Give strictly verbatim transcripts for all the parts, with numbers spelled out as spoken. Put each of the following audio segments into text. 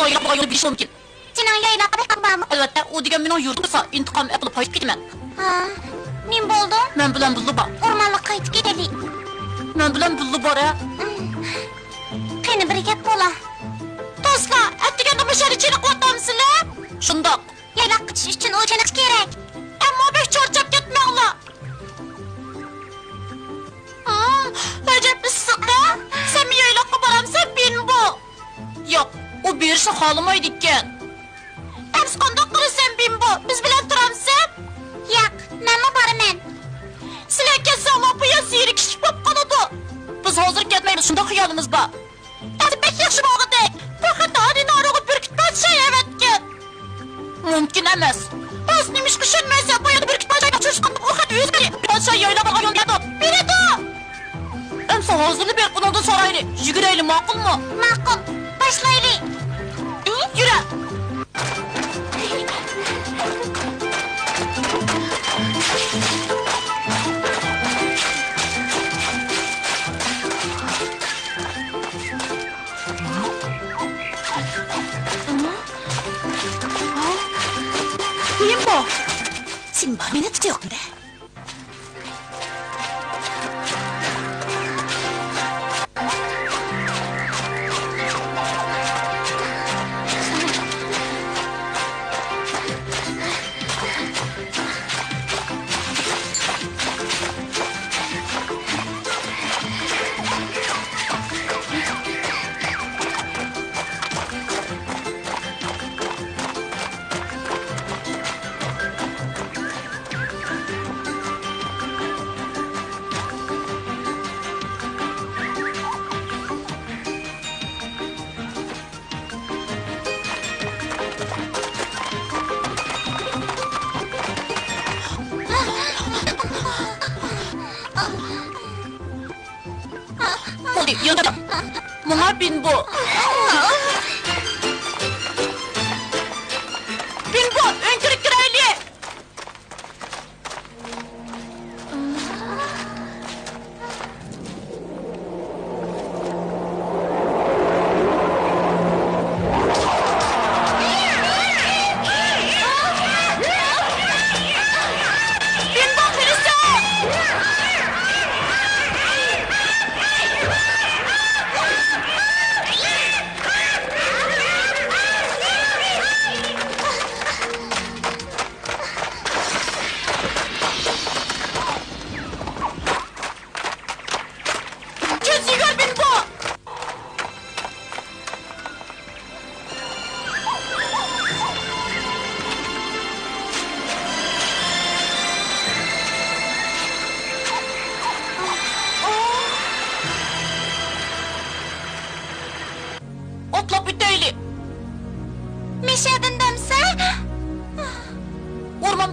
لايىق بولغان يولنى بىلىشى مۇمكىن. سېنىڭ يايلاققا بېقىڭ بارمۇ؟ ئەلۋەتتە، ئۇ دېگەن مېنىڭ يۇرتۇم تۇرسا، ئىنتىقام ئېلىپ قايتىپ كېتىمەن. ھا، نېمە بولدۇڭ؟ مەن بىلەن بىللە بار. ئورمانلىققا قايتىپ كېتەيلى. مەن بىلەن بىللە بار، ھە؟ قېنى، بىر گەپ قىلا. دوستلار، ئەتىگەندە مۇشۇ يەردە چېنىقىۋاتامسىلەر؟ شۇنداق. يايلاققا چىقىش ئۈچۈن ئۇ چېنىقىش كېرەك. ئەمما بەك چارچاپ كەتمەڭلار. ھىم، ئەجەب ئىسسىقتا. سەن يايلاققا بارامسەن، بىمبو؟ ياق، ئۇ بېرىشنى خالىمايدىكەن. ئەمىسە قانداق قىلىسەن، بىمبو؟ بىز بىلەن تۇرامسەن؟ ياق، مەنمۇ بارىمەن. سىلەر كەتسەڭلار، بۇ يەر زېرىكىشلىك بولۇپ قالىدۇ. بىز ھازىر كەتمەيمىز، شۇنداق خىيالىمىز بار. ئەمدى بەك ياخشى بولغۇدەك. بۇ خەتنى ئادىنارۇغا بۈركۈت پادىشاھ ئەۋەتكەن. مۇمكىن ئەمەس. بىز نېمىشقا ئىشەنمەيسەن؟ بۇ يەردە بۈركۈت پادىشاھنىڭ چۆشقىنىپ، ئۇ خەت ئۆزگىرىپ، پادىشاھ يايلاپ بارغان يولنى بېرىدۇ. بېرىدۇ! ئەمسە ھازىرلا بېرىپ ئۇنىڭدىن سورايلى. يۈگۈرەيلى، ماقۇلمۇ؟ ماقۇل. باشلايلى. يۈرە! بىمبو! سېنىڭ بار مىنۇتۇڭ يوقمىدى؟ بولدى، ياندىم. ماڭا بىمبو. بىمبو، ئۆڭكۈرگە كىرەيلى.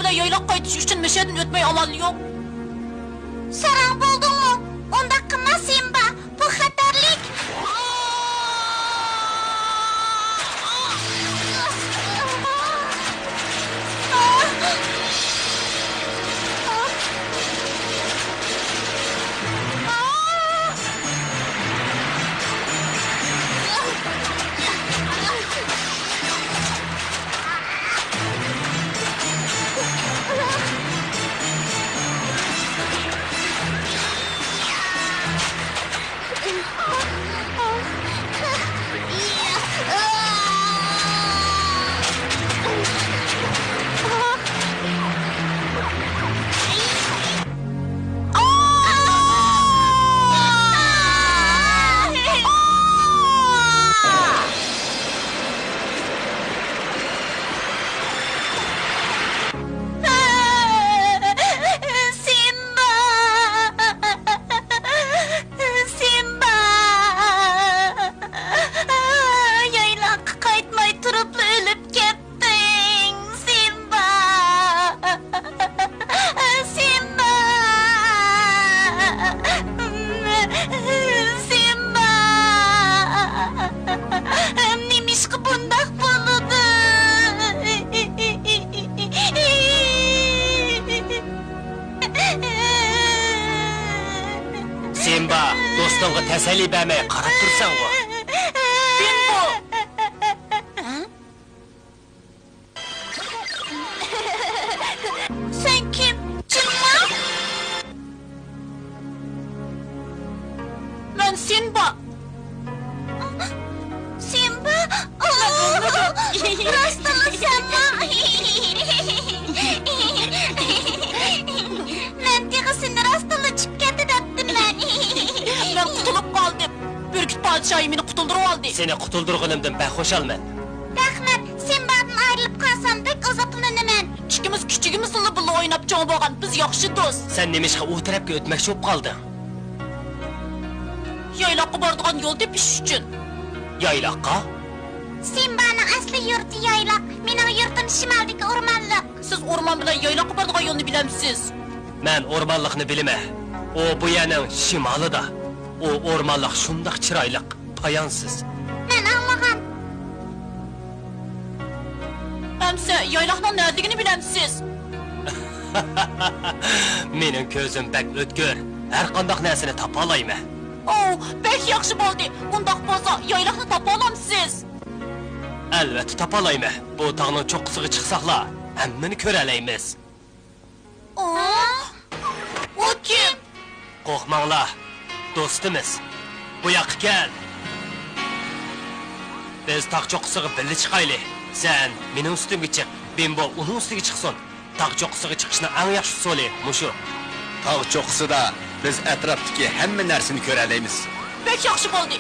بىلەن يايلاققا قايتىش ئۈچۈن مەشەدىن ئۆتمەي ئامال يوق. ساراڭ بولدۇڭمۇ؟ ئۇنداق قىلما، سىمبا. بۇ خەتەرلىك. سىمبا! سىمبا! يايلاققا قايتماي تۇرۇپلا ئۆلۈپ كەتتىڭ، سىمبا! سىمبا! سىمبا! نېمىشقا بۇنداق بولىدۇ؟ سىمبا، دوستۇڭغا تەسەللى بەرمەي قاراپ تۇرساڭغۇ. بىمبو! سەن كىم؟ جىنما؟ مەن سىمبا. سىمبا؟ راستتىنلا سەنمۇ؟ مەن تېخى سېنى راستتىنلا چىقىپ كەتتى دەپتىمەن. مەن قۇتۇلۇپ قالدىم. بۈركۈت پادىشاھى مېنى قۇتۇلدۇرۇۋالدى. سېنى قۇتۇلدۇرغىنىمدىن بەك خۇشالمەن. رەھمەت، سىمبادىن ئايرىلىپ قالسام بەك ئازابلىنىمەن. ئىككىمىز كىچىكىمىزدىنلا بىللە ئويناپ چوڭ بولغان، بىز ياخشى دوست. سەن نېمىشقا ئۇ تەرەپكە ئۆتمەكچى بولۇپ قالدىڭ؟ يايلاققا بارىدىغان يول تېپىش ئۈچۈن. يايلاققا؟ سىمبانىڭ ئەسلى يۇرتى يايلاق، مېنىڭ يۇرتۇم شىمالدىكى ئورمانلىق. سىز ئورمان بىلەن يايلاققا بارىدىغان يولنى بىلەمسىز؟ مەن ئورمانلىقنى بىلىمەن. ئۇ بۇ يەرنىڭ شىمالىدا. ئۇ ئورمانلىق شۇنداق چىرايلىق، پايانسىز. مەن ئاڭلىغان. ئەمسە يايلاقنىڭ نەدىلىكىنى بىلەمسىز؟ مېنىڭ كۆزۈم بەك ئۆتكۈر، ھەر قانداق نەرسىنى تاپالايمەن. ئوۋ، بەك ياخشى بولدى. ئۇنداق بولسا يايلاقنى تاپالامسىز؟ ئەلۋەتتە تاپالايمەن. بۇ تاغنىڭ چوققىسىغا چىقساقلا، ھەممىنى كۆرەلەيمىز. ئۇ؟ ئۇ كىم؟ قورقماڭلار، دوستىمىز. بۇ ياققا كەل. بىز تاغ چوققىسىغا بىللە چىقايلى. سەن مېنىڭ ئۈستۈمگە چىق، بىمبو ئۇنىڭ ئۈستىگە چىقسۇن. تاغ چوققىسىغا چىقىشنىڭ ئەڭ ياخشى ئۇسۇلى مۇشۇ. تاغ چوققىسىدا بىز ئەتراپتىكى ھەممە نەرسىنى كۆرەلەيمىز. بەك ياخشى بولدى.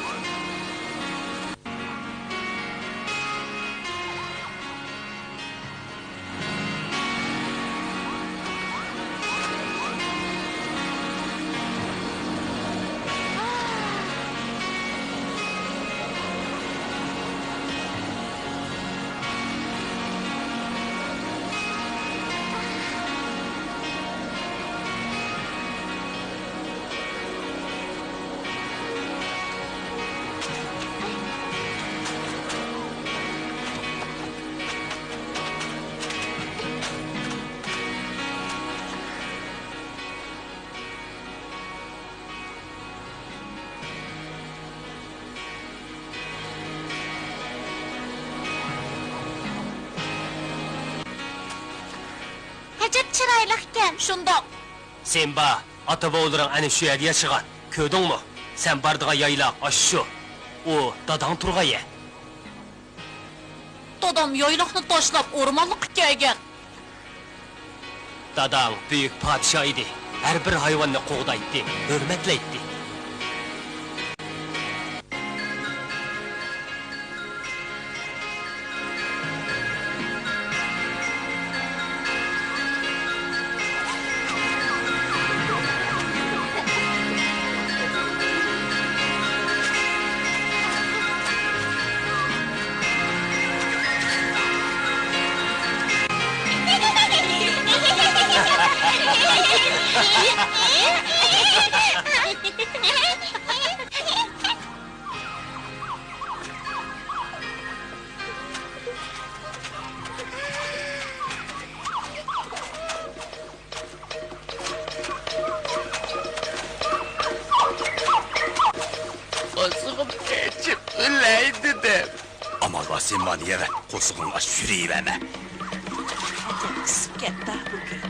ئەجەب چىرايلىقكەن. شۇنداق. سىمبا، ئاتا-بوۋىلىرىڭ ئەنە شۇ يەردە ياشىغان. كۆردۈڭمۇ؟ سەن بارىدىغان يايلاق ئاشۇ شۇ. ئۇ داداڭ تۇرغان يەر. دادام يايلاقنى تاشلاپ ئورمانلىققا كەلگەن. داداڭ بۈيۈك پادىشاھ ئىدى. ھەر بىر ھايۋاننى قوغدايتتى، ھۆرمەتلەيتتى. سىمبانى يەۋەت، قورسىقىڭنى ئاچ، يۈرۈۋەرمە. ئىسسىپ كەتتى بۇ كۈن.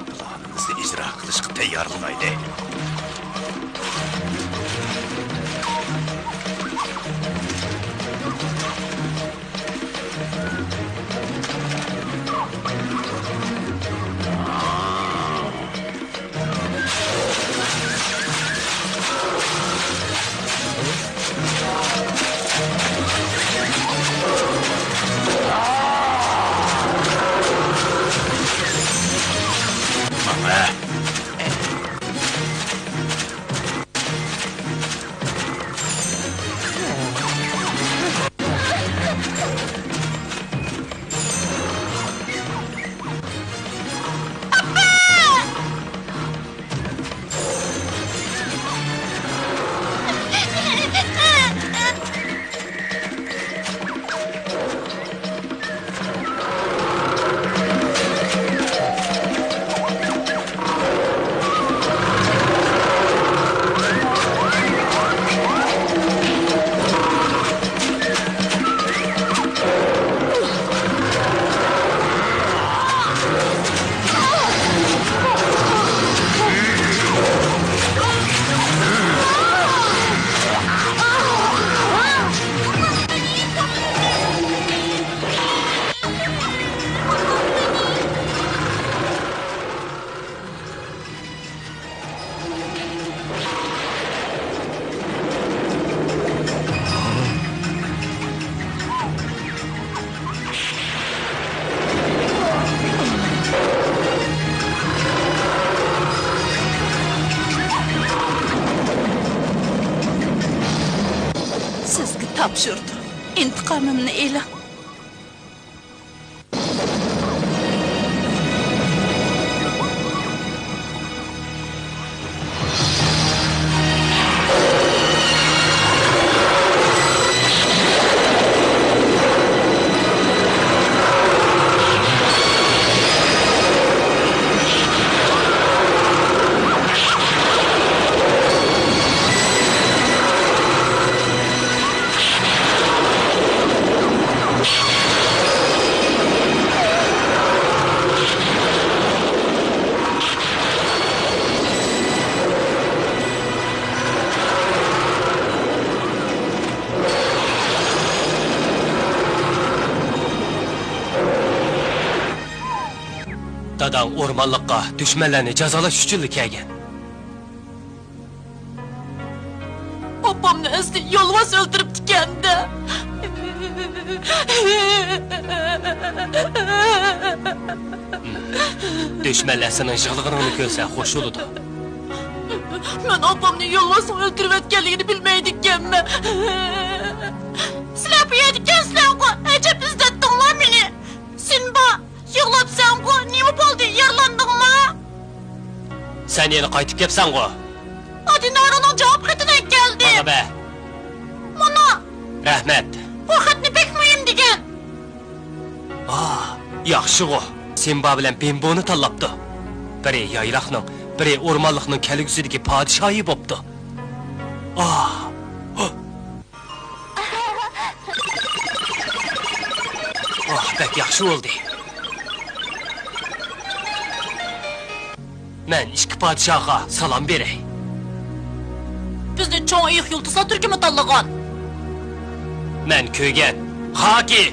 پىلانىمىزنى ئىجرا قىلىشقا تەييارلىنايلى. سىزگە تاپشۇردۇم. ئىنتىقامىمنى ئېلىڭ. داداڭ ئورمانلىققا دۈشمەنلەرنى جازالاش ئۈچۈنلا كەلگەن. ئاپامنى ئەسلى يولۋاس ئۆلتۈرۈپتىكەن-دە. دۈشمەنلەر سېنىڭ يىغلىغىنىڭنى كۆرسە خوش بولىدۇ. مەن ئاپامنى يولۋاسنىڭ ئۆلتۈرۈۋەتكەنلىكىنى بىلمەيدىكەنمەن. سىلەر بۇ يەردىكەنسىلەرغۇ؟ ئەجەب ئىزدەتتىڭلار مېنى. سىمبا! يىغلاپسەنغۇ، نېمە بولدى، يارىلاندىڭمۇ؟ سەن يەنە قايتىپ كەپسەنغۇ؟ ئادىنارۇنىڭ جاۋاب خېتىنى ئەكەلدىم. ماڭا بەر. مانا. رەھمەت. بۇ خەتنى بەك مۇھىم دېگەن. ئاھ، ياخشىغۇ. سىمبا بىلەن بىمبونى تاللاپتۇ. بىرى يايلاقنىڭ، بىرى ئورمانلىقنىڭ كەلگۈسىدىكى پادىشاھى بوپتۇ. ئاھ. ئاھ، بەك ياخشى بولدى. مەن ئىككى پادىشاھقا سالام بېرەي. بىزنى چوڭ ئېيىق يۇلتۇزلار تۈركۈمى تاللىغان. مەن كۆرگەن. خاكى!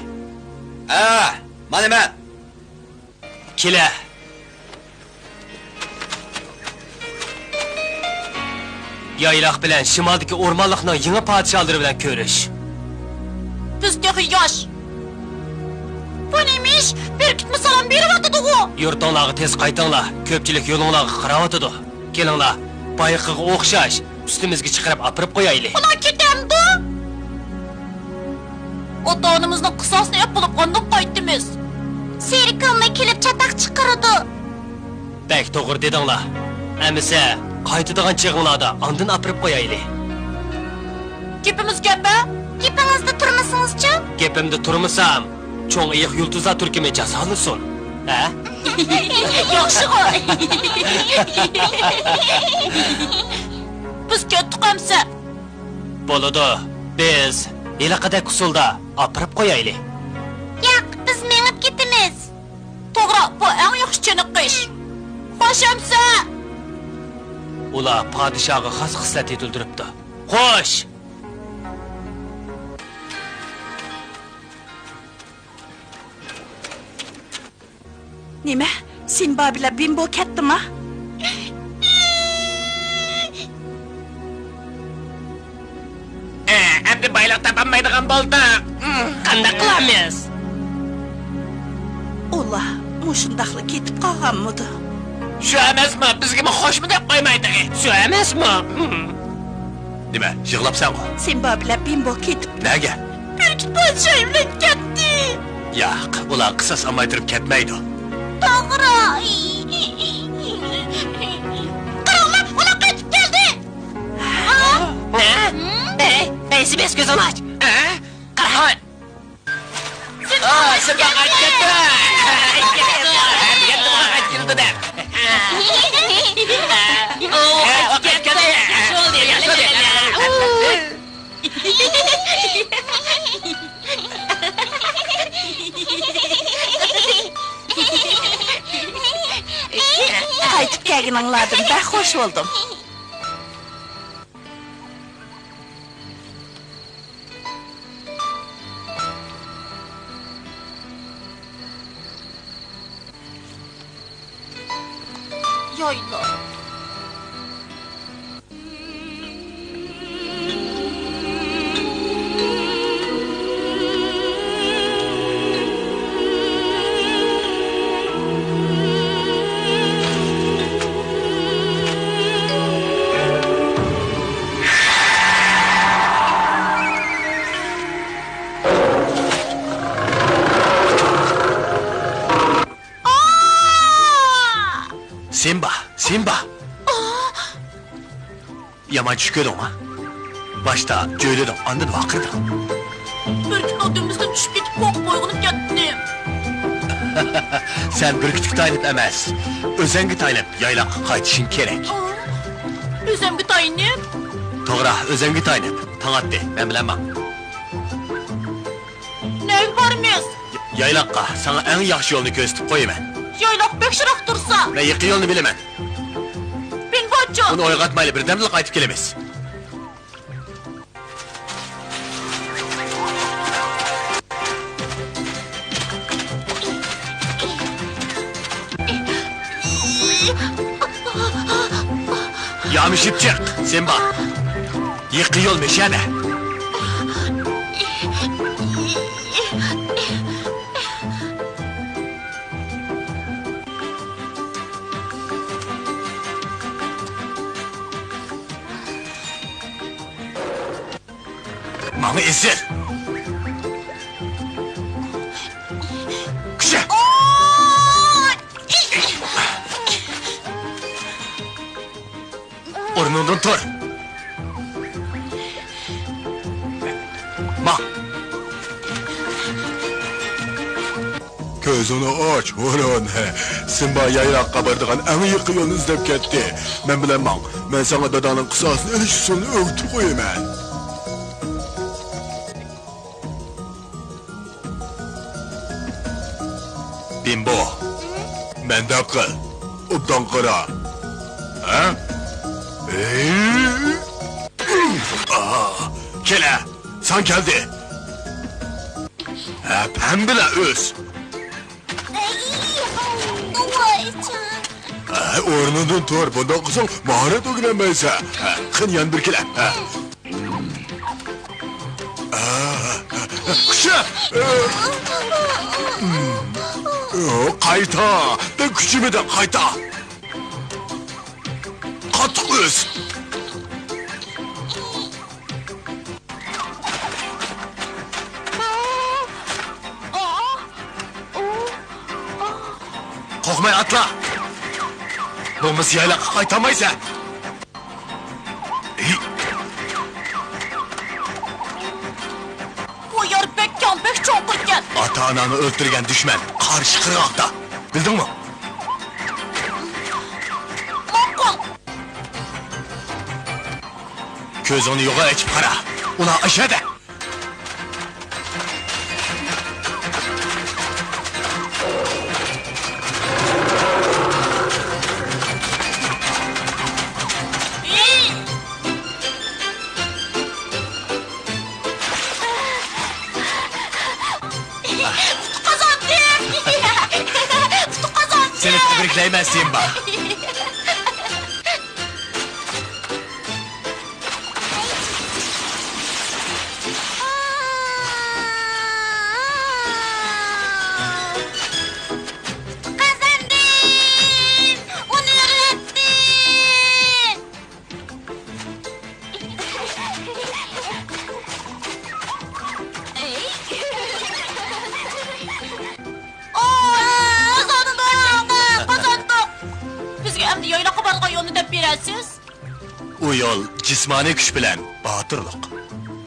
ھە، مانا مەن. كېلە. يايلاق بىلەن شىمالدىكى ئورمانلىقنىڭ يېڭى پادىشاھلىرى بىلەن كۆرۈش. بىز تېخى ياش. بۇ نېمە ئىش؟ بۈركۈتمۇ سالام بېرىۋاتىدىغۇ. يۇرتۇڭلارغا تېز قايتىڭلار، كۆپچىلىك يولۇڭلارغا قاراۋاتىدۇ. كېلىڭلار، بايىقىغا ئوخشاش ئۈستىمىزگە چىقىرىپ ئاپىرىپ قويايلى. ئۇلار كېتەمدۇ؟ ئاتا-ئانىمىزنىڭ قىساسىنى ئېلىپ بولۇپ ئاندىن قايتىمىز. سېرىكىڭمۇ كېلىپ چاتاق چىقىرىدۇ. بەك توغرا دېدىڭلار. ئەمىسە، قايتىدىغان چېغىڭلاردا ئاندىن ئاپىرىپ قويايلى. گېپىمىز گەپمۇ؟ گېپىڭىزدە تۇرمىسىڭىزچۇ؟ گېپىمدە تۇرمىسام، چوڭ ئېيىق يۇلتۇزلار تۈركۈمى جازالىسۇن. ھە؟ ياخشىغۇ. بىز كەتتۇق ئەمسە. بولىدۇ. بىز ھېلىقىدەك ئۇسۇلدا ئاپىرىپ قويايلى. ياق، بىز مېڭىپ كېتىمىز. توغرا، بۇ ئەڭ ياخشى چېنىقىش. خوش ئەمسە! ئۇلار پادىشاھقا خاس خىسلەت يېتىلدۈرۈپتۇ. خوش! نېمە؟ سىمبا بىلەن بىمبو كەتتىما؟ ئە، ئەمدى بايلىق تاپالمايدىغان بولدۇق. قانداق قىلارمىز؟ ئۇلار مۇشۇنداقلا كېتىپ قالغانمىدۇ؟ شۇ ئەمەسمۇ؟ بىزگىمۇ خوشمۇ دەپ قويمايدىغى؟ شۇ ئەمەسمۇ؟ نېمە، يىغلاپسەنغۇ؟ سىمبا بىلەن بىمبو كېتىپ. نەگە؟ بۈركۈت پادىشاھ بىلەن كەتتى. ياق، ئۇلار قىساس ئالماي تۇرۇپ كەتمەيدۇ. توغرا. قاراڭلار، ئۇلار قايتىپ كەلدى. نە؟ ھەي، ھەي، سىبىس، كۆزۈڭنى ئاچ. قارا. سىمبا قايتىپ كەتتى. قايتىپ كەتتى. قايتىپ كەتتى. ئۇ قايتىپ كەتتى. ياخشى بولدى، ياخشى بولدى. قايتىپ كەلگىنىڭلاردىن بەك خوش بولدۇم. يايلاق. سىمبا، سىمبا! يامان چۈش كۆردۈڭما؟ باشتا جۆيلىدىڭ، ئاندىن ۋارقىرىدىڭ. بۈركۈتنىڭ دۈمبىسىدىن چۈشۈپ كېتىپ، قورقۇپ ئويغىنىپ كەتتىم. سەن بۈركۈتكە تايىنىپ ئەمەس، ئۆزەڭگە تايىنىپ يايلاققا قايتىشىڭ كېرەك. ئۆزەمگە تايىنىپ؟ توغرا، ئۆزەڭگە تايىنىپ. تاڭ ئاتتى، مەن بىلەن ماڭ. نەگە بارىمىز؟ يايلاققا، ساڭا ئەڭ ياخشى يولنى كۆرسىتىپ قويىمەن. يايلاق بەك يىراق تۇرسا. مەن يېقىن يولنى بىلىمەن. بىمبوچۇ. ئۇنى ئويغاتمايلى، بىردەمدىلا قايتىپ كېلىمىز. يامىشىپ چىق، سىمبا. يېقىن يول مەشەدە. ماڭا ئېسىل! كۈچە! ئورنۇڭدىن تۇر! ماڭ! كۆزۈڭنى ئاچ، ھۇرۇن! سىمبا يايلاققا بارىدىغان ئەڭ يېقىن يولنى ئىزدەپ كەتتى. مەن بىلەن ماڭ، مەن ساڭا داداڭنىڭ قىساسىنى ئېلىش ئۇسۇلىنى ئۆگىتىپ قويىمەن. بىمبو، مەندەك قىل، ئوبدان قارا. ھە؟ ئاھ، كېلە، ساڭا كەلدى. ھە، پەم بىلەن ئۆس. ھە، ئورنۇڭدىن تۇر، بۇنداق قىلساڭ ماھارەت ئۆگىنەلمەيسەن. ھە، قېنى يەنە بىر كېلە. ھە. قىچا! قايتا! بەك كۈچىمىدى، قايتا! قاتتىق ئۆس! قورقماي ئاتلا! بولمىسا يايلاققا قايتالمايسەن! ئاناڭنى ئۆلتۈرگەن دۈشمەن قارشى قىرغاقتا. بىلدىڭمۇ؟ ماقۇل. كۆزۈڭنى يوغان ئېچىپ قارا. ئۇلار ئاشۇ يەردە. ئۇتۇق قازاندىم! ئۇتۇق قازاندىم! سېنى تەبرىكلەيمەن، سىمبا! قازاندىم! ئۇنى ئۆگرەتتىم! قازاندۇق! قازاندۇق! بىزگە ئەمدى يايلاققا بارىدىغان يولنى دەپ بېرەرسىز؟ ئۇ يول جىسمانىي كۈچ بىلەن باتۇرلۇق.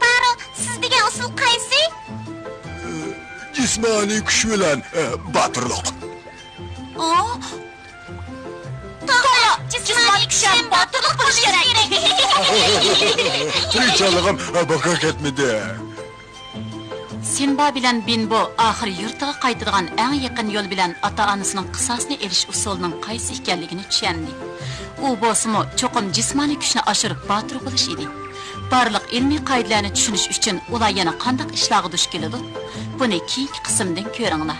بارۇ، سىز دېگەن ئۇسۇل قايسى؟ جىسمانىي كۈچ بىلەن، ئە، باتۇرلۇق. ئا؟ توغرا، جىسمانىي كۈچ ھەم باتۇرلۇق بولۇشى كېرەك. تىرىشچانلىقىم بىكار كەتمىدى. سىمبا بىلەن بىنبو ئاخىرى يۇرتىغا قايتىدىغان ئەڭ يېقىن يول بىلەن ئاتا-ئانىسىنىڭ قىساسنى ئېلىش ئۇسۇلىنىڭ قايسى ئىكەنلىكىنى چۈشەندى. ئۇ بولسىمۇ چوقۇم جىسمانىي كۈچنى ئاشۇرۇپ باتۇر بولۇش ئىدى. بارلىق ئىلمىي قائىدىلەرنى چۈشىنىش ئۈچۈن ئۇلار يەنە قانداق ئىشلارغا دۇچ كېلىدۇ؟ بۇنى كېيىنكى قىسىمدىن كۆرۈڭلار.